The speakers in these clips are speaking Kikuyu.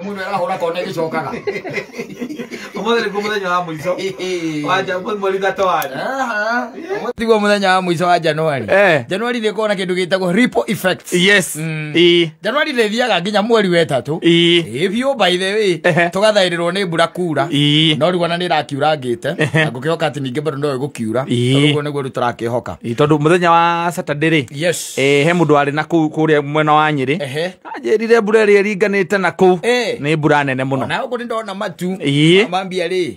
Mundu arahura kona gicokaga. Umuthi niguo muthenya wa muico wa mweri 31. Aha. Tiguo muthenya wa muico wa January. January nĩ kona kindu gitagwo ripple effects. Yes. January ndĩthiaga nginya mweri wa 3. Ĩ biũ by the way tugathaĩrĩrwo nĩ mbura kura. No rĩu ona nĩ ĩrakiurangĩte na ngũkĩhoka atĩ ningĩ bado no ĩgũkiura. Ũguo nĩguo rĩu tũrakĩhoka. Tondũ mũthenya wa Saturday rĩ. Yes. He mũndũ warĩ na kũu kũrĩa mwena wa Nyĩrĩ. Anjĩrire mbura ĩrĩa ĩringanĩte na kũu nĩ mbura nene mũno. Na ũguo nĩndona matu. Mambia rĩ.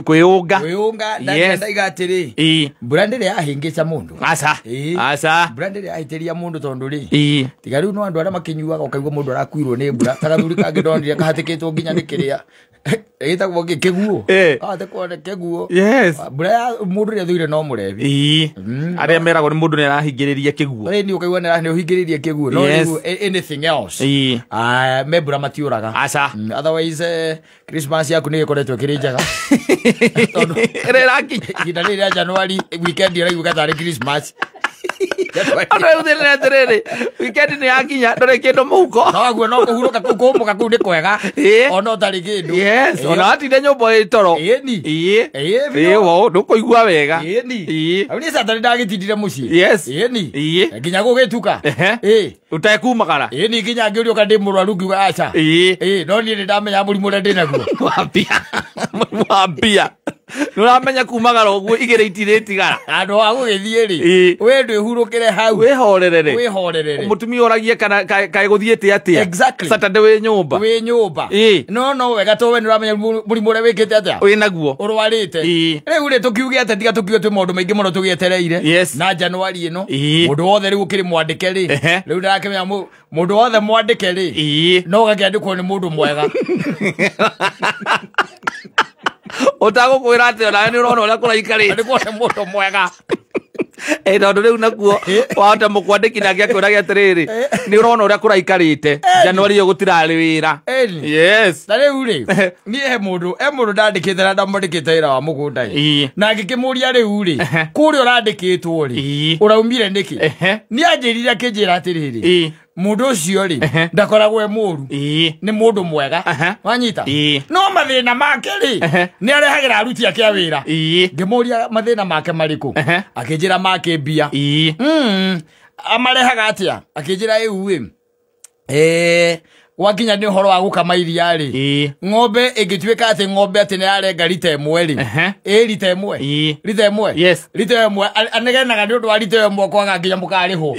Kwĩũnga. Kwĩũnga ndaiga atĩrĩ. Mbura ndĩrĩ yahĩngĩca mũndũ. Aca. Aca. Mbura ndĩrĩ yahĩtĩria mũndũ tondũ rĩ. Tiga rĩu no andũ arĩa makĩnyuaga ũkaigua mũndũ arakuirwo nĩ mbura. Ta gathuri kangĩ ndonire kahatĩkĩtwo nginya nĩ kĩrĩa. Ĩtagwo kĩguũ. Kahatĩkwo nĩ kĩguũ. Yes. Mbura ya mũndũ ũrĩa athũire no mũrebi. Arĩa meragwo nĩ mũndũ nĩarahingĩrĩria kĩguũ. Ĩni ũkaigua nĩũhingĩrĩirie kĩguũ. No rĩu anything else. Me mbura matiũraga. Aca. Otherwise Christmas yaku nĩ ĩkoretwo ĩkĩrĩ njega. Tondũ ĩrĩa ĩrakinya ihinda rĩrĩ rĩa January weekend ĩraiguĩka tarĩ Christmas. Andũ rĩu thĩna atĩrĩrĩ, weekend nĩ yakinya ndũrĩ kĩndũ mũhuko. Noguo no kũhurũka kũu kũmũka kũu nĩ kwega. Ona ũtarĩ kĩndũ. Yes, ona watinda nyũmba ĩ toro. Ĩni. Ĩĩ wo ndũkũigua wega. Ĩni. Hau niĩ Saturday ndagĩtindire mũciĩ. Yes. Ĩni. Nginya gũgĩtuka. Ĩĩ. Ũtekumagara. Ĩni nginya ngĩũrio kana ndĩ mũrwaru ngiuga aca. Ĩĩ. No niĩ nĩndamenya mũrimũ ũrĩa ndĩnaguo. Wa mbia. Mũrimũ wa mbia. Nĩũramenya kumagara ũguo igĩrĩ itirĩtigara. Handũ ha gũgĩthiĩ rĩ, we ndwĩhurũkĩre hau. Wĩhorerere. Wĩhorerere. Mũtumia ũragie kana kaĩ gũthiĩte atĩa. Exactly. Saturday wĩ nyũmba. Wĩ nyũmba. No no wega to we nĩũramenya mũrimũ ũrĩa wĩkĩte atĩa. Wĩnaguo. Ũrwarĩte. Rĩu rĩ tũkiuge atĩa tiga tũkiuge twĩ maũndũ maingĩ mũno tũgĩetereire. Yes. Na January ĩno. Mũndũ wothe rĩu ũkĩrĩ mwandĩke rĩ. Rĩu ndĩrakĩmenya mũndũ wothe mwandĩke rĩ. No ũgakĩandĩkwo nĩ mũndũ mwega. Ũtagũkwĩra atĩ onawe nĩ ũrona ũrĩa kũraikarĩte. Andĩkwo nĩ mũndũ mwega. Tondũ rĩu nakuo wahota mũkwandĩki nake akwĩrage atĩrĩrĩ, nĩ ũrona ũrĩa kũraikarĩte January ĩyo gũtirarĩ wĩra. Yes. Na rĩu rĩ, niĩ he mũndũ ndandĩkĩte na ndamwandĩkĩte wĩra wa mũgũnda ĩ. Na ngĩkĩmũria rĩu rĩ, kũrĩa ũrandĩkĩtwo rĩ, ũraumire nĩkĩ? Nĩ anjĩrire akĩnjĩra atĩrĩrĩ, mũndũ ũcio rĩ, ndakoragwo e mũru. Nĩ mũndũ mwega. Wanyita? No mathĩna make rĩ, nĩ arehagĩra aruti ake a wĩra. Ngĩmũria mathĩna make marĩkũ? Akĩnjĩra make mbia. Amarehaga atĩa? Akĩnjĩra ĩu ĩ. Gwakinya nĩ ũhoro wa gũkama iria rĩ, ng'ombe ĩngĩtuĩka atĩ ng'ombe atĩ nĩ yarenga rita ĩmwe rĩ, ĩ rita ĩmwe, rita ĩmwe, Yes. rita ĩmwe anegenaga nĩ ũndũ wa rita ĩmwe kwaga nginya mũkarĩhwo.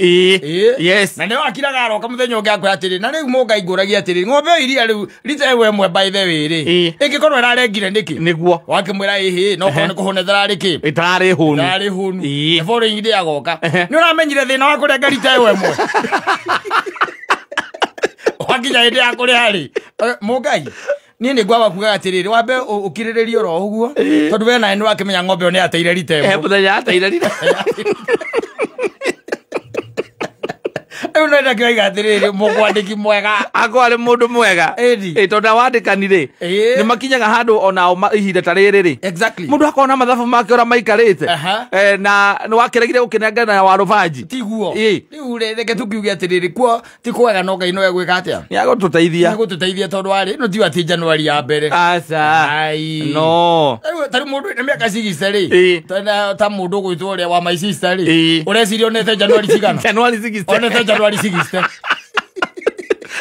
Yes. Na nĩ wakiraga aroka mũthenya ũngĩ akwĩra atĩrĩ, na rĩu mũngaingũragia atĩrĩ, ng'ombe ĩyo iria rĩu rita ĩmwe ĩmwe by the way rĩ, ĩngĩkorwo ĩrarengire nĩkĩ? Nĩguo. Wakĩmwĩra ĩhĩ, no korwo nĩ kũhũna ĩtararĩ kĩ? Ĩtararĩ hũnu. Ĩtararĩ hũnu. The following day agoka. Nĩ ũramenyire thĩna wa kũrenga rita ĩmwe ĩmwe? Wakinya hĩndĩ ya kũrĩha rĩ, mũngai, niĩ nĩ ngwamba kugaga atĩrĩrĩ, wambe ũkirĩrĩrie oro ũguo, tondũ we nawe nĩwakĩmenya ng'ombe ĩyo nĩ yateire rita ĩmwe. Mũthenya yateire rita. Rĩu no ndakĩoiga atĩrĩrĩ, mũkwandĩki mwega. Akorwo arĩ mũndũ mwega. Tondũ awandĩkani rĩ, nĩ makinyaga handũ onao ihinda ta rĩrĩ rĩ. Exactly. Mũndũ akona mathabu make ũrĩa maikarĩte. Na nĩ wakĩregire gũkĩnengana wa rũbanji. Tiguo. Rĩu rĩ, reke tũkiuge atĩrĩrĩ, kuo ti kwega no Ngai no egwĩka atĩa? Nĩ agũtũteithia. Nĩ agũtũteithia tondũ warĩ, no tiga atĩ January ya mbere. Aca. No. Ta rĩu mũndũ wĩna mĩaka 60 rĩ, ta mũndũ ũgwĩtwo ũrĩa wa my sister rĩ, ũreciria onete January cigana? January 60. Onete January 60.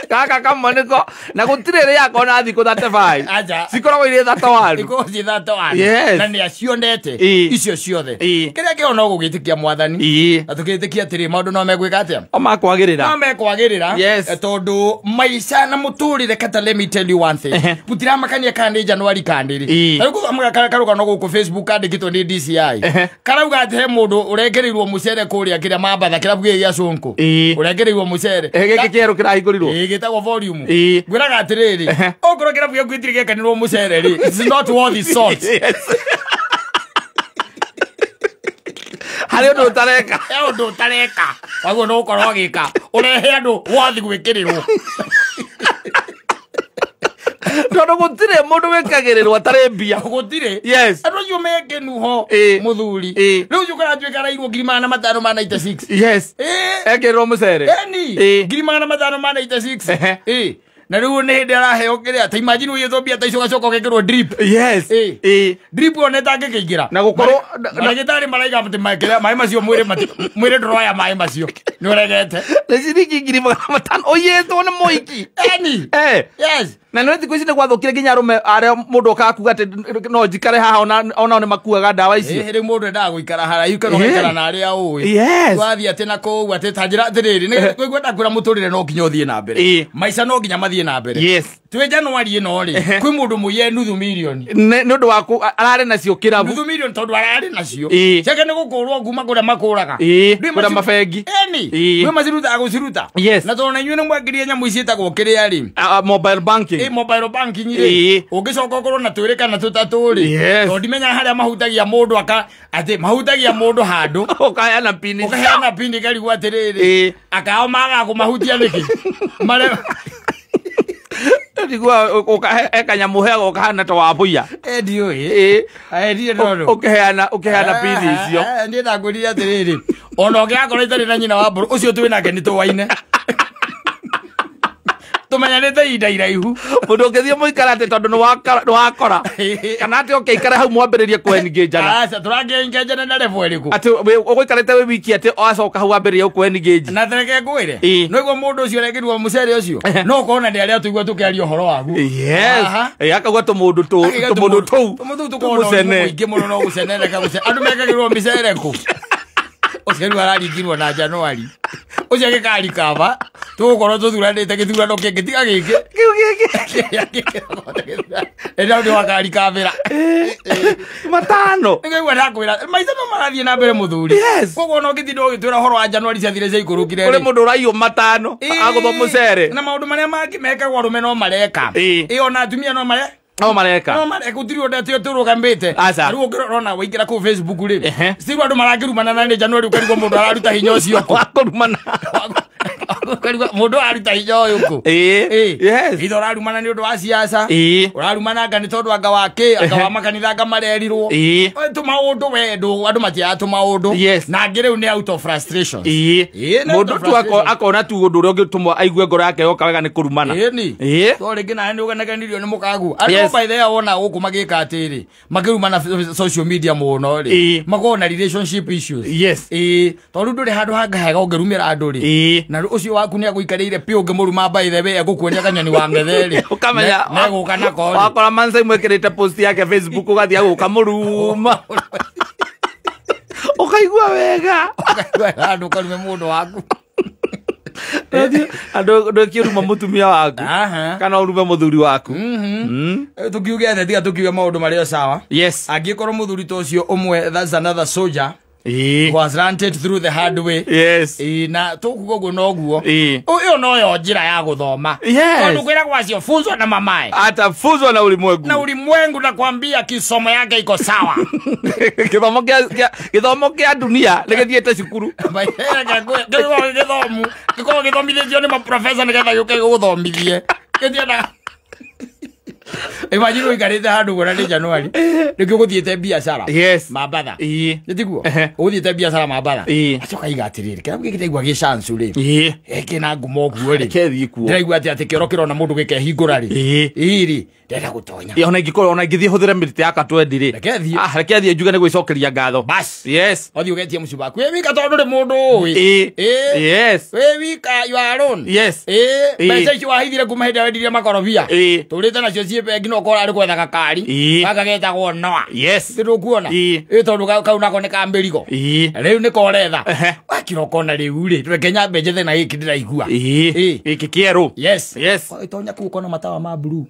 Kaka kamwe nĩko na gũtirĩ rĩako na thikũ 35. Aca. Cikoragwo irĩ 31. Ikoragwo ciĩ 31. Yes. Na nĩ acionete icio ciothe. Kĩrĩa kĩo no gũgĩtĩkia mwathani. Na tũkĩtĩkia atĩrĩ, maũndũ no megwĩka atĩa? O makwagĩrĩra. No mekwagĩrĩra. Yes. Tondũ maica na mũtũrĩre kata, let me tell you one thing. Gũtiramakania kana nĩ January kana nĩ rĩ. Ta rĩu gũthomaga karũgano gũkũ Facebook kandĩkĩtwo nĩ DCI. Karauga atĩ he mũndũ ũrengereirwo mũcere kũrĩa kĩrĩa Mambatha, kĩrabu gĩkĩ gĩa Sonko. Ũrengereirwo mũcere. Gĩkĩ kĩerũ kĩrahingũrirwo. Gĩtagwo volume. Ngwĩraga atĩrĩrĩ, okorwo kĩrabu gĩaku gĩtirĩ gĩekanĩrwo mũcere rĩ, it's not worth the salt. Yes. Harĩ ũndũ ũtareka. He ũndũ ũtareka. Waguo no ũkorwo ũgĩka. Ũrehe andũ wathi gwĩkĩrĩrwo. Tondũ gũtirĩ mũndũ wĩkagĩrĩrwo atarĩ mbia. Gũtirĩ. Yes. Andũ acio mekenu ho, mũthuri. Rĩu ũcio ũkaratuĩka arairwo 596,000. Yes. Ekĩrĩrwo mũcere. Eni. 596,000. Na rĩu nĩ hĩndĩ araheo kĩrĩa ta imagine ũiyĩtwo mbia ta icio ũgacoka ũgekĩrwo drip. Yes. Drip ona ĩtangĩkĩingĩra. Na gũkorwo ndagĩtarĩ maraiga atĩ maĩ macio mwĩrĩ mwĩrĩ ndũroya maĩ macio. Nĩ ũregete. Nĩ ciringi 500,000 ũiyĩtwo nĩ mũiki. Eni. Yes. Na nĩ thikũ ici nĩ gwathũkire nginya arũme arĩa mũndũ okaga kuga atĩ no njikare haha onao nĩ makuaga ndawa icio. Rĩu mũndũ endaga gũikara haraihu kana ũgaikara na arĩa ũĩ. Wathiĩ atĩ na kũu atĩ ta njĩra atĩrĩrĩ nĩ kwenda kwĩra mũtũrĩre no nginya ũthiĩ na mbere. Maica no nginya mathiĩ na mbere. Yes. Twĩ January ĩno rĩ kwĩ mũndũ mũiye $500,000. Nĩ ũndũ wa ararĩ nacio kĩrabu. $500,000 tondũ ararĩ nacio. Ciake nĩ gũkũrwo kuma kũrĩa makũraga. Kũrĩa mabengi. Eni. Kwĩ macirutaga gũciruta. Yes. Na tondũ na inyuĩ nĩ mwekĩrire nyamũ ici ciĩtagwo kĩrĩa rĩ. Mobile banking. Mobile banking rĩ. Ũngĩcoka ũkorwo na twĩrĩ kana tũtatũ rĩ. Tondũ ndimenya harĩa mahutagia mũndũ aka atĩ mahutagia mũndũ handũ. Ũkaheana pini. Ũkaheana pini karigwo atĩrĩrĩ. Akao magaga kũmahutia nĩkĩ? Mare ndigua ũkahe kanyamũ heagwo kahana ta wa mbũya. Ndiũĩ. Ndiĩ ndona. Ũkĩheana pini icio. Niĩ ndakwĩrire atĩrĩrĩ. Ona ũngĩgakorwo itarĩ na nyina wa mbũrũ ũcio twĩ nake nĩ tũwaine. Tũmenyanĩte ihinda iraihu. Mũndũ ũngĩthiĩ mũikare atĩ tondũ nĩ wakora. Kana atĩ ũkĩikare hau mwambĩrĩrie kũ-engage-ana. Aca tũrakĩ-engage-ana na level ĩrĩkũ? Atĩ ũgũikarĩte wĩ wiki atĩ wacoka hau wambĩrĩrie gũkũ-engage. Na reke ngwĩre. No igua mũndũ ũcio arekĩrwo mũcere ũcio. No ũkona nĩ arĩa tũigua tũkĩaria ũhoro waguo. Yes. Akauga tũmũndũ tũu. Tũmũndũ tũu tũkona mũingĩ mũno no gũcenereka andũ mekagĩrwo mĩcere kũ? Ũcio rĩu araringirwo na January. Ũcio agĩkarikaba tũgũkorwo tũthuranĩte gĩthurano kĩngĩ tiga gĩkĩ. Kĩu gĩkĩ. Ĩno nĩ wakarikabĩra. Matano. Nĩngũigua ndakwĩra maica no marathiĩ na mbere mũthuri. Koguo ona ũngĩtinda ũgĩtwĩra ũhoro wa January ciathire ciaikũrũkire. Kũrĩ mũndũ ũraiywo matano agũthwo mũcere. Na maũndũ marĩa mangĩ mekagwo arũme no mareka. Ona atumia no mareka. No mareka. No mareka gũtirĩ ũndũ atĩ tũrũgamĩte. Rĩu ũngĩrora waingĩra kũu Facebook rĩ. Still andũ marakĩrumana na nĩ January ũkarigwo mũndũ araruta hinya ũcio kũ. Wakũrumana. Ũkarigwo mũndũ araruta hinya ũyũ kũ. Yes. Ithe ũrarumana nĩ ũndũ wa siasa. Ũrarumana anga nĩ tondũ anga wa kĩ, anga wa makanitha anga marerirwo. Tũmaũndũ we andũ matiaga tũmaũndũ. Na angĩ rĩu nĩ out of frustration. Mũndũ tu akona tu ũndũ ũrĩa ũngĩtũma aigue ngoro yake yoka wega nĩ kũrumana. To rĩngĩ nawe nĩ ũgeneganirio nĩ mũkagu. Andũ by the way wona gũkũ magĩka atĩrĩ makĩrumana social media mũno rĩ makoragwo na relationship issues. Yes. Tondũ ndũrĩ handũ hanga hega ũngĩrumĩra andũ rĩ. Na ũcio waku nĩ agũikarĩire piũ ũngĩmũruma by the way egũkuonia kanyoni wa ngethe rĩ. Ũkamenya negũka nako rĩ. Wakora Mansa imwĩkĩrĩte post yake Facebook ũgathiĩ agũkamũruma. Ũkaigua wega. Ũkaigua handũ ũkarume mũndũ waku. Andũ ndũkĩruma mũtumia waku kana ũrume mũthuri waku. Tũkiuge atĩ tiga tũkiuge maũndũ marĩa sawa. Yes. Angĩkorwo mũthuri ta ũcio ũmwe that's another soldier who has ranted through the hard way. Yes. Na tũkuga ũguo noguo. Ĩyo noyo njĩra ya gũthoma. Tondũ kwĩragwo acio funzwa na mamae. Atafuzwa na ulimwengu. Na ulimwengu nakwambia kisomo yake iko sawa. Gĩthomo kĩa dunia nĩgĩthiĩte cukuru. Gĩthomo gĩkoragwo gĩthomithĩtio nĩ maprofesa nĩgetha gĩũke gĩgũthomithie. Gĩtiendaga. Imagine ũikarĩte handũ ũguo na nĩ January. Nĩkĩo ũgũthiĩte biacara. Yes. Mambatha. Nĩ tiguo? Ũgũthiĩte biacara Mambatha. Acoka aiga atĩrĩrĩ, kĩrabu gĩkĩ ndaigua gĩ chance rĩ. Kĩna ngumo ũguo rĩ. Reke thiĩ kuo. Ndĩraigua atĩ kĩoro kĩrona mũndũ gĩkehingũra rĩ. Rĩ. Ndĩrenda gũtonya. Ona ingĩkorwo ona ingĩthiĩ hũthĩre mĩrĩte ya katwendi rĩ. Reke thiĩ. Reke thiĩ njuge nĩ gwĩcokeria ngatho. Bas. Yes. Ũthiĩ ũgetie mũciĩ waku. Wĩ wika tondũ ndũrĩ mũndũ ũĩ. Yes. Wĩ wika you are alone. Yes. Mbeca icio wahithire kuma hĩndĩ ĩrĩa wendirie makorobia. Tũrĩte nacio ciĩ bengi no ũkorwo arĩ gwetha gakari. Gaka getagwo Noah. Yes. Ndũkuona? Tondũ kau nako nĩ ka mĩrigo. Rĩu nĩko ũretha. Wakira ũkona rĩu rĩ, reke nyambe njethe na gĩkĩ ndĩraigua. Gĩkĩ kĩerũ. Yes. Yes. Itonya kũu ũkona matawa ma blue.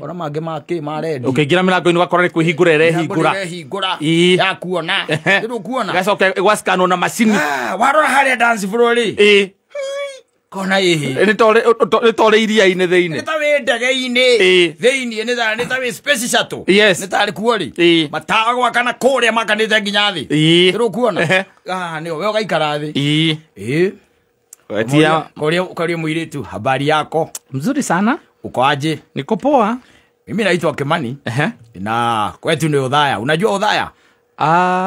Ona mangĩ ma kĩ ma red. Ũkĩingĩra mĩrango-inĩ ũgakora nĩ kwĩhingũra ĩrehingũra. Ĩrehingũra. Ya kuona. Ndũkuona? Ĩgacoka ĩgwacikanwo na macini. Warora harĩa dance floor rĩ. Kona ĩhĩ. Nĩ ta ũrĩ iria-inĩ thĩinĩ. Nĩ ta wĩ ndege-inĩ. Thĩinĩ nĩ ta wĩ space shuttle. Yes. Nĩ tarĩ kuo rĩ. Matawa gwakana kũrĩa makanĩte nginya thĩ. Ndũkuona? Nĩyo we ũgaikara thĩ. Koria mũirĩtu, habari yako? Mzuri sana. Uko aje? Niko poa. Mimi naitwa Kimani. Na kwetu ni Othaya. Unajua Othaya?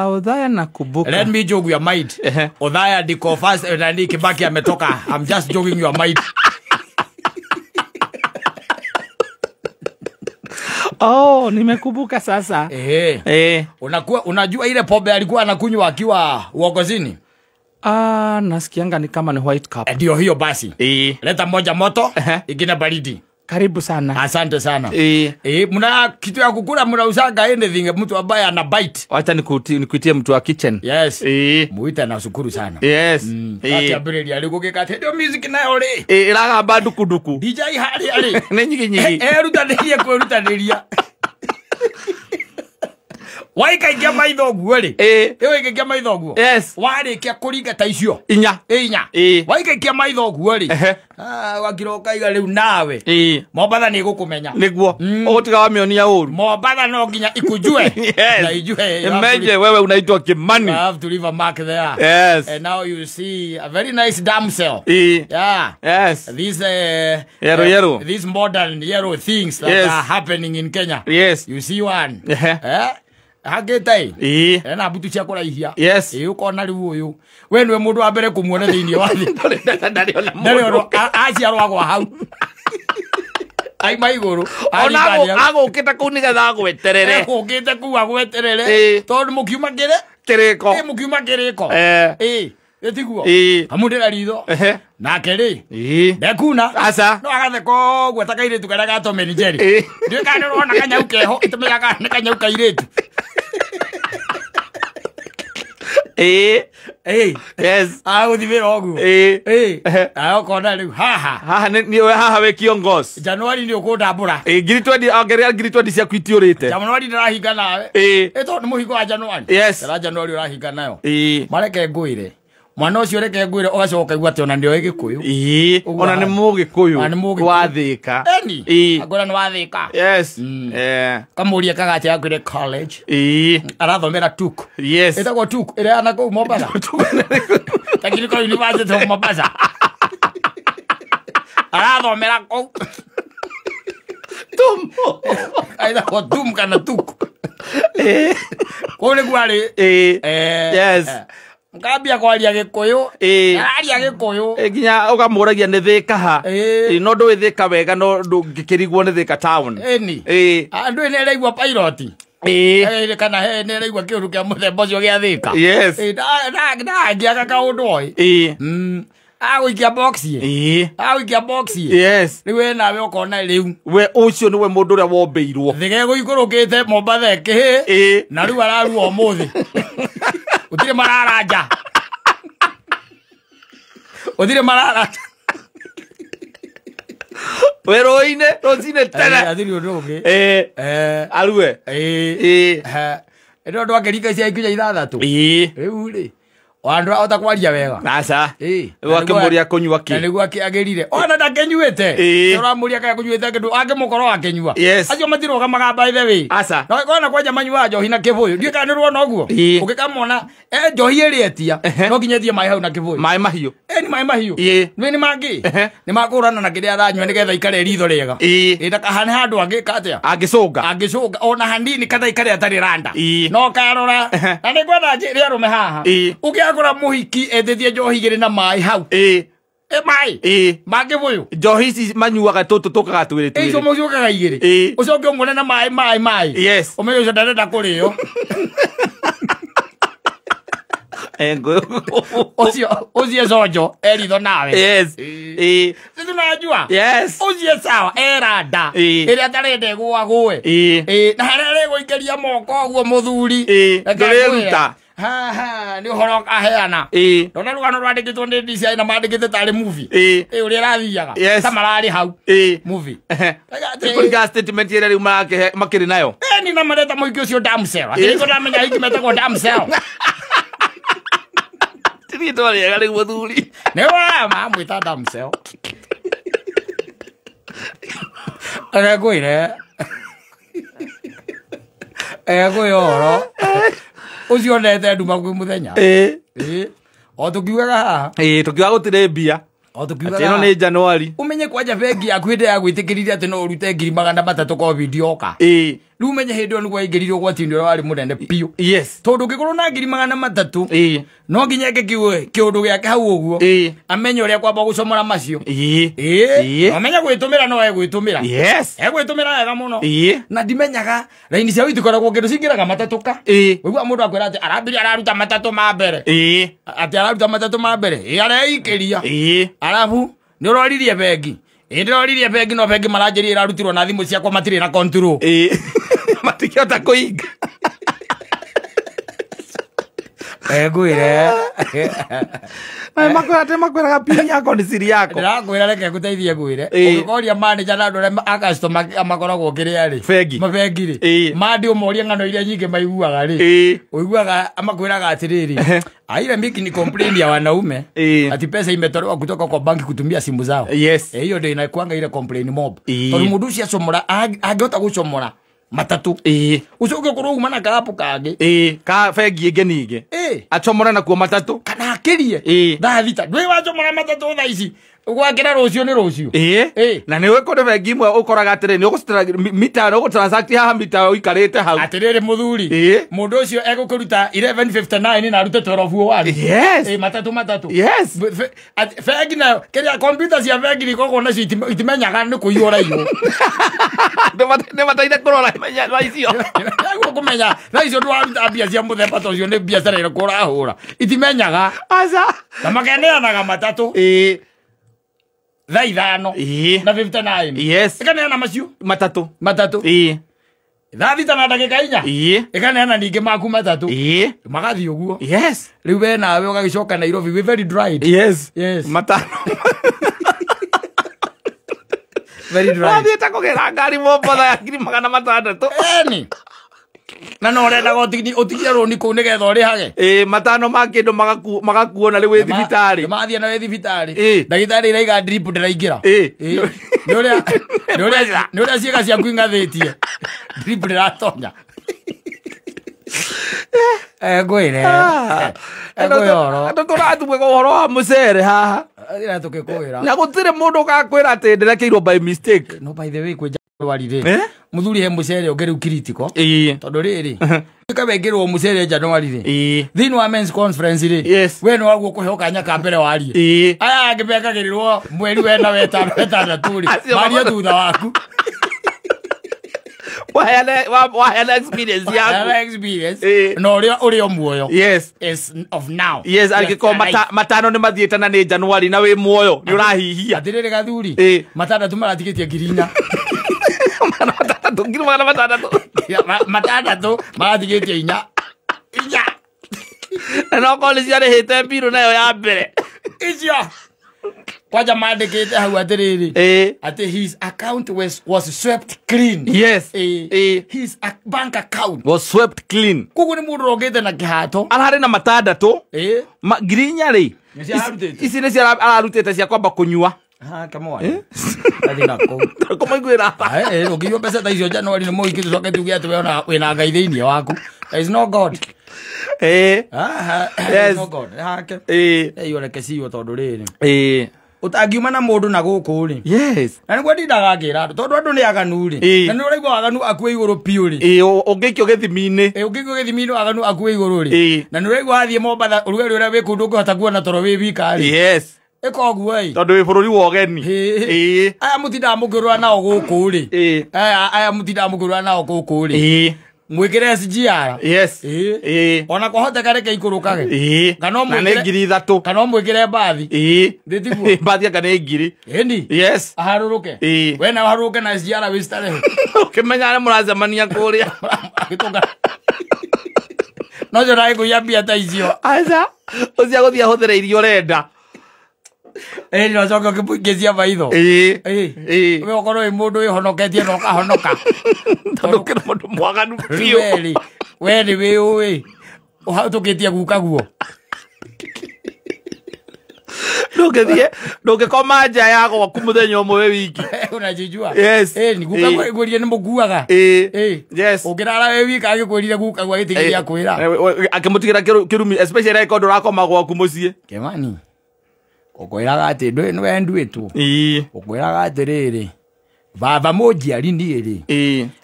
Othaya nakumbuka. Let me jog your mind. Othaya ndiko first nani Kibaki ametoka. I'm just jogging your mind. Oh, nimekumbuka sasa. Unakuwa unajua ile pombe alikuwa anakunywa akiwa uongozini? Nasikianga ni kama ni white cup. Ndio hiyo basi. Leta moja moto, ingine baridi. Karibu sana. Asante sana. Mna kitu ya kukula mnausanga anything mtu ambaye ana bite. Wacha nikuitie mtu wa kitchen. Yes. Muite na shukuru sana. Yes. Kati ya birili alikuwa kati ndio music nayo ri. Iraga banduku duku. DJ hali ali. Ni nyingi nyingi. Rutaniria kwa rutaniria. Waikaingia maitho guo ri. Waikaingia maitho guo. Yes. Warikia kuringa ta icio. Inya. Inya. Waikaingia maitho guo ri. Wakiroka iga riu nawe. Mombatha ni gukumenya. Niguo. Ugutiga wamionia uru. Mombatha no nginya ikujue. Yes. Na ijue. Imeje wewe unaitwa Kimani. I have to leave a mark there. Yes. And now you see a very nice damsel. Yeah. Yes. These yellow yellow. These modern yellow things that are happening in Kenya. Yes. You see one. Hagetai. Ena butu cia kuraihia. Yes. Ukona riu uyu. We niwe mundu wa mbere kumuona thiini wa thi. Ndari ona mundu. Aciarwo agwa hau. Ai maiguru. Ona agukite kuu nigetha agweterere. Agukite kuu agweterere. Tondu mukiuma ngire kiriko. Mukiuma kiriko. Etiguo. Amundira ritho. Nake ri. Ndekuna. Aca. No agatheka ũguo ta kairĩtu karĩa ga Tom and Jerry. Ndiũĩ kana nĩũrona kanyau keho, ĩtũmĩraga kana nĩ kanyau kairĩtu. Yes. Agũthiĩ wĩra ũguo. Ũkona rĩu haha. Haha nĩ haha wĩ kiongozi. Januari nĩ ũkũndambũra. Ngiri 20 ongerera ngiri 20 ciaku itiũrĩte. Januari ndĩrahinga nawe. Tondũ nĩ mũhingo wa Januari. Yes. Ndĩra Januari ũrahinga nayo. Mareke ngwĩre. Mwana ũcio reke ngwĩre ũgacoka ũkaigua atĩ ona nĩoĩ Gĩkũyũ. Ona nĩ Mũgĩkũyũ. Wa Thĩka. Angwĩra nĩ wa Thĩka. Yes. Kamũria kagacha akwĩre college. Arathomera TUK. Yes. Ĩtagwo TUK ĩrĩa na kũu Mombasa. Technical University of Mombasa. Arathomera kũu. Tumbo. Ĩtagwo TUM kana TUK. Kũu nĩkuo arĩ. Yes. Mkambia kwaria Gĩkũyũ. Araria Gĩkũyũ. Nginya ũkamũragia nĩ Thĩka ha. No ndũĩ Thĩka wega no ndũngĩkĩrigwo nĩ Thĩka town. Ĩni. Andũ nĩ araigua pilot. Kana he nĩ araigua kĩũndũ kĩa mũthemba ũcio gĩa Thĩka. Yes. Ndangĩaga kaũndũ oĩ. Agũikia box. Agũikia box. Yes. Rĩu we nawe ũkona rĩu. We ũcio nĩwe mũndũ ũrĩa wombĩirwo. Thĩka ĩgũikũrũkĩte Mombatha ĩkĩhĩ. Na rĩu ararua ũmũthĩ. Utire mararanja. Utire mararanja. Wero-inĩ rũcinĩ tene. Athiri ũndũ ũngĩ. Arue. Ĩno andũ akĩringa cia ikinya 6. Rĩu rĩ. Andũ ahota kwaria wega. Aca. Rĩu akĩmũria kũnyua kĩ. Na nĩguo akĩagĩrire. Ona ndakĩnyuĩte. Ũramũria kana kũnyuĩte kĩndũ angĩmũkorwo akĩnyua. Acio matirũgamaga by the way. Aca. No kona kwanja manyuaga njohi na kĩbũyũ. Ndiũĩ kana nĩũrona ũguo. Ũngĩkamona njohi ĩrĩa etia no nginya etie maĩ hau na kĩbũyũ. Maĩ mahiũ. Nĩ maĩ mahiũ. Nĩ mangĩ. Nĩ makũrana na kĩrĩa aranyua nĩgetha ikare ritho rĩega. Ndakahane handũ angĩka atĩa. Angĩcũnga. Angĩcũnga ona hanini kana ikare atarĩ randa. No karora. Na nĩngwenda njĩre arũme haha. Ũngĩagũra mũhiki etĩtie njohi igĩrĩ na maĩ hau. Maĩ. Ma kĩbũyũ. Njohi ici manyuaga tũtũ tũkaga twĩrĩ twĩrĩ. Icio mũciũkaga igĩrĩ. Ũcoke ũmuone na maĩ maĩ maĩ. Yes. Ũmenye ũcio ndarenda kũrĩo. Ũcio conjo eritho nawe. Yes. Sisi tunajua. Yes. Ũcio sawa eranda. Ĩrĩa atarenda ĩgũagũe. Na harĩa arĩgũikĩria moko ũguo mũthuri. Ndũrĩruta. Ha nĩ ũhoro ũkaheana. Ndona rũgano rwandĩkĩtwo nĩ DCI na mandĩkĩte tarĩ movie. Ũrĩa ĩrathiaga. Ta mararĩ hau. Movie. Kũringana statement ĩrĩa rĩu makĩrĩ nayo. Ni na mareta mũhiki ũcio damsel. Atĩ ndamenya hiki metagwo damsel. Rĩtwa rĩega rĩu mũthuri. Nĩ mamwĩta damsel. Reke ngwĩre ũhoro ũcio onete nduma kwĩ mũthenya. O tũkiugaga haha. Tũkiugaga gũtirĩ mbia. O tukiugaga Atĩ ĩno nĩ January. Umenye kwanja bengi yaku hĩndĩ ya gwĩtĩkĩrire atĩ no ũrute 300,000 COVID yoka. Ĩĩ. Rĩu umenye hĩndĩ ĩyo nĩguo waingĩrire ũgwati-inĩ ũrĩa warĩ mũnene biũ. Yes. Tondũ ũngĩkorwo na 300,000 Ĩĩ. no nginya eke kĩũndũ gĩake hau ũguo. Ĩĩ. Amenye ũrĩa kwamba gũcomora macio. Ĩĩ. Ĩĩ. Ĩĩ. Amenye gwĩtũmĩra no egwĩtũmĩra. Yes. Egwĩtũmĩra wega mũno. Ĩĩ. Na ndimenyaga raini ciao itikoragwo kĩndũ cingĩraga matatũ ka. Ĩĩ. Ũigua mũndũ akwĩra atĩ arambirie araruta matatũ ma mbere. Ĩĩ. Atĩ araruta matatũ ma mbere. Ĩĩ areikĩria. Ĩĩ. Arabu nĩ ũroririe bengi. Ĩĩ ndĩroririe bengi no bengi maranjĩrire ĩrarutirwo na thimũ ciakwa matirĩ na control. Ĩĩ. Matikĩhota kũhinga. Ngwĩre. Makwĩra atĩ makwĩraga pin yako nĩ siri yako. Ndĩrakwĩra reke ngũteithie ngwĩre. Ĩĩ. Ũngĩkoria manager na andũ arĩa a customer makoragwo kĩrĩa rĩ. Bengi. Mabengi rĩ. Ĩĩ. Mandi ũmorie ng'ano iria nyingĩ maiguaga rĩ. Ĩĩ. Ũiguaga makwĩraga atĩrĩrĩ. Aira miki ni complain ya wanaume. Ĩĩ. Ati pesa imetolewa kutoka kwa banki kutumia simu zao. Yes. Hiyo ndio inakuanga ile complain mob. Ĩĩ. Tondũ mũndũ ũcio acomora angĩhota gũcomora matatu. Ĩĩ. Ũcoke ũkorwo uma na karapu kangĩ. Ĩĩ. Ka bengi ĩngĩ ningĩ. Ĩĩ. Acomore nakuo matatũ. Kana akĩrie. Ĩĩ. Thaa thita. Ndũĩ wacomora matatũ thaa ici. Gwakĩra rũciũ nĩ rũciũ. Ĩĩ. Ĩĩ. Na nĩ ũĩ kũrĩ bengi imwe ũkoraga atĩrĩ nĩ ũgũcitra mita nĩ ũgũtransact haha mita ũikarĩte hau. Atĩrĩrĩ mũthuri. Ĩĩ. Mũndũ ũcio egũkũruta 11:59 na arute 12:01. Yes. Ĩĩ matatũ matatũ. Yes. Bengi nayo kĩrĩa kompiuta cia bengi ikoragwo nacio itimenyaga nĩ kũiywo ũraiywo. Nĩ mataire kũrora menya thaa icio. Nĩguo kũmenya thaa icio ndũraruta mbia cia mũthemba ta ũcio nĩ biacara ĩrĩkũ ũrahũra. Itimenyaga. Aca. Na makeneanaga matatũ. Ĩĩ. Thaa ithano. Ĩĩ. Na 59. Yes. Ĩkaneana macio. Matatũ. Matatũ. Ĩĩ. Thaa thita na ndagĩka inya. Ĩĩ. Ĩkaneana ningĩ maku matatũ. Ĩĩ. Magathiĩ ũguo. Yes. Rĩu we nawe ũgagĩcoka Nairobi wĩ very dried. Yes. Yes. Matano. Very dry. Wathiĩte kũgĩra ngari Mombatha ya 600,000. Ĩni. Na no ũrendaga ũtigie rũni kũu nĩgetha ũrĩhage. Ĩĩ matano ma kĩndũ magakuo na rĩu wĩ thibitarĩ. Mathiĩ na wĩ thibitarĩ. Ĩĩ. Ndagĩtarĩ iraiga drip ndĩraingĩra. Ĩĩ. Nĩ ũrĩa ciĩga ciaku ing'athĩtie. Drip ndĩratonya. Ngwĩre. Ngwĩre ũhoro. Andũ tũrathuaga ũhoro wa mũcere haha. Ĩra tũkĩkwĩra. Na gũtirĩ mũndũ ũgakwĩra atĩ ndĩrekeirwo by mistake. No by the way kwĩ January rĩ. Mũthuri he mũcere ũngĩ rĩu critical. Ĩĩ. Tondũ rĩrĩ. Wekĩrwo mũcere January rĩ. Ĩĩ. Thĩinĩ wa men's conference rĩ. Yes. We nĩ waguo kũheo kanya ka mbere warie. Ĩĩ. Aya angĩ mekagĩrĩrwo mweri wena wetano wetandatũ rĩ. Marie thutha waku. Waheana experience yaku. Waheana experience. Na ũrĩa ũrĩ o muoyo. Yes. Is of now. Yes, angĩkorwo matano nĩ mathiĩte na nĩ January na wĩ muoyo nĩ ũrahihia. Atĩrĩrĩ gathuri. Ĩĩ. Matandatũ maratigĩtie 4,000. Matandatũ 600,000. Matandatũ maratigĩtie inya. Inya. Na no korwo nĩ ciarĩhĩte mbirũ nayo ya mbere. Icio. Kwanja mandĩkĩte hau atĩrĩrĩ. Ĩĩ. Atĩ his account was swept clean. Yes. Ĩĩ. His bank account was swept clean. Koguo nĩ mũndũ ũrokĩte na kĩhato. Ararĩ na matandatũ. Ĩĩ. 4,000 rĩ. Ici nĩcio ararutĩte cia kwamba kũnyua. Ha come on. Athi na kũu. Kũmaiguĩra. Ĩĩ ũngĩiywo mbeca ta icio January nĩ mũhiki tũcoke tuge atĩ we wĩna Ngai thĩinĩ waku. There is no God. Ĩĩ. There is no God. Hake. Ĩĩ. Ĩyo reke ciyo tondũ rĩrĩ. Ĩĩ. Ũtangiuma na mũndũ na gũkũ rĩ. Yes. Na nĩguo ndindaga ngĩra andũ tondũ andũ nĩ aganu rĩ. Na nĩ ũraigua waganu akuĩ igũrũ biũ rĩ. Ĩĩ ũngĩikio gĩthimi-inĩ. Ĩĩ ũngĩikio gĩthimi-inĩ waganu akuĩ igũrũ rĩ. Na nĩ ũraigua wathiĩ Mombatha ũrugarĩ ũrĩa wĩ kũu ndũngĩhota kuona toro wĩ wika rĩ. Yes. Ĩka ũguo ĩ. Tondũ wĩ bũrũri wa ũgeni. Ĩĩ. Aya mũtindaga mũkĩrũa nao gũkũ rĩ. Ĩĩ. Aya mũtindaga mũkĩrũa nao gũkũ rĩ. Ĩĩ. Mwĩkĩre SGR. Yes. Ĩĩ. Ona kwahoteka reke ikũrũkage. Ĩĩ. Na nĩ 3,000. Kana ũmwĩkĩre mbathi. Ĩĩ. Ndĩtiguo. Mbathi anga nĩ 1,000. Ĩni. Yes. Aharũrũke. Ĩĩ. We nawe ũharũrũke na SGR wĩ starehe. Ũkĩmenya arĩa mũracemania kũrĩa. No njo ndagĩkũiya mbia ta icio. Aca. Ũcio agũthiĩ ahũthĩre iria ũrenda. Ĩĩ no coke ũkĩmũingĩcia maitho. Ĩĩ. Ĩĩ. We ũkorwo wĩ mũndũ wĩhonoketie na ũkahonoka. Tondũ ũkĩrĩ mũndũ mwaganu biũ. We nĩ wĩũĩ. Ũhatũkĩtie guka guo. Ndũngĩthiĩ ndũngĩkoma nja ya gwaku mũthenya ũmwe wĩ wiki. Unajijua. Yes. Ĩĩ ni guka ngwĩrire nĩ mũkuaga. Ĩĩ. Yes. Ũngĩrara wĩ wika agĩkwĩrire guka guo agĩtigĩria kwĩra. Akĩmũtigĩra kĩrumi especially angĩkorwo ndũrakoma gwaku mũciĩ. Kĩmani. Ũkwĩraga atĩ ndũĩ nĩwe nduĩtwo. Ũkwĩraga atĩrĩrĩ baba mũnjiari niĩ rĩ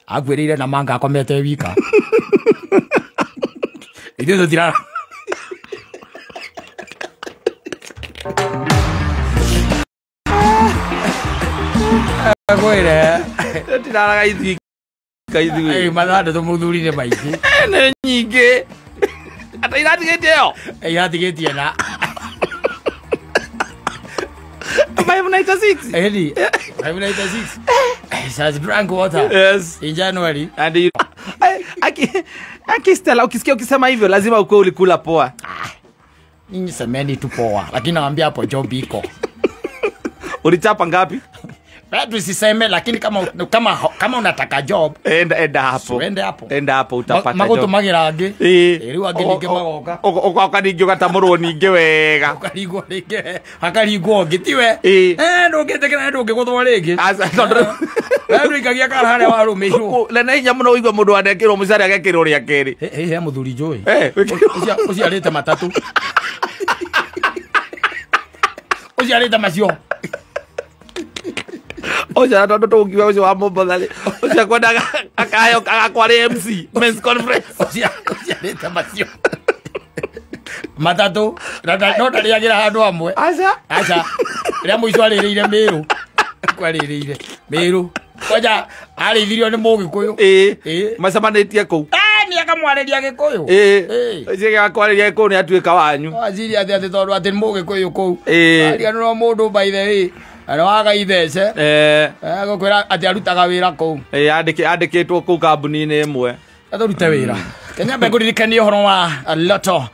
akuĩrĩire na manga akomete wika. Ithuĩ tũtirara. Kwĩre tũtiraraga ithuĩ ithuĩ mathandũ mũthuri nĩ maingĩ. Nĩ nyingĩ. Ata iratigĩtie yo? Iratigĩtie na 596. Edi 596. It has drank water. Yes. In January. And you, aki Stella, ukisikia ukisema hivyo lazima ukue ulikula poa. Ninyi semeni tu poa, lakini naambia hapo job iko. Ulichapa ngapi? Bado siseme, lakini kama unataka job, enda hapo. Enda hapo. Enda hapo utapata job. Magutumagira angĩ. Rĩu angĩ ningĩ magoka. Ũgoka ningĩ ũgatamũrwo ningĩ wega. Ũkaringwo rĩngĩ. Hakaringwo ũngĩ tiwe. Ndũngĩtĩkĩra ndũngĩgũthwo rĩngĩ. Aca tondũ we ndũikagia kara harĩa warũmĩirwo. Na hinya mũno ũigua mũndũ anekĩrwo mũcara agekĩrwo rĩa kerĩ. He mũthuri njũĩ. Ũcio arĩte matatũ. Ũcio arĩte macio. Ũcio tondũ tũngiuga ũcio wa Mombatha rĩ, ũcio akwendaga akayo agakwara MC men's conference. Ũcio arĩte macio matatũ no ndarĩagĩra handũ hamwe. Aca aca rĩa mũico arĩrĩire Mĩrũ. Kwarĩrĩire Mĩrũ kwanja arĩithirio nĩ Mũgĩkũyũ. Macemanĩtie kũu. Nĩ akamwarĩria Gĩkũyũ. Ũcio agakwarĩria Gĩkũyũ nĩ atuĩka wanyu. Aciria atĩ tondũ atĩ nĩ Mũgĩkũyũ kũu. Ariganĩrwo mũndũ by the way. Ana waga ithece. Agũkwĩra atĩ arutaga wĩra kũu. Andĩkĩtwo kũu kambuni-inĩ ĩmwe. Atũrute wĩra. Kenya mbe ngũririkanie ũhoro wa Lotto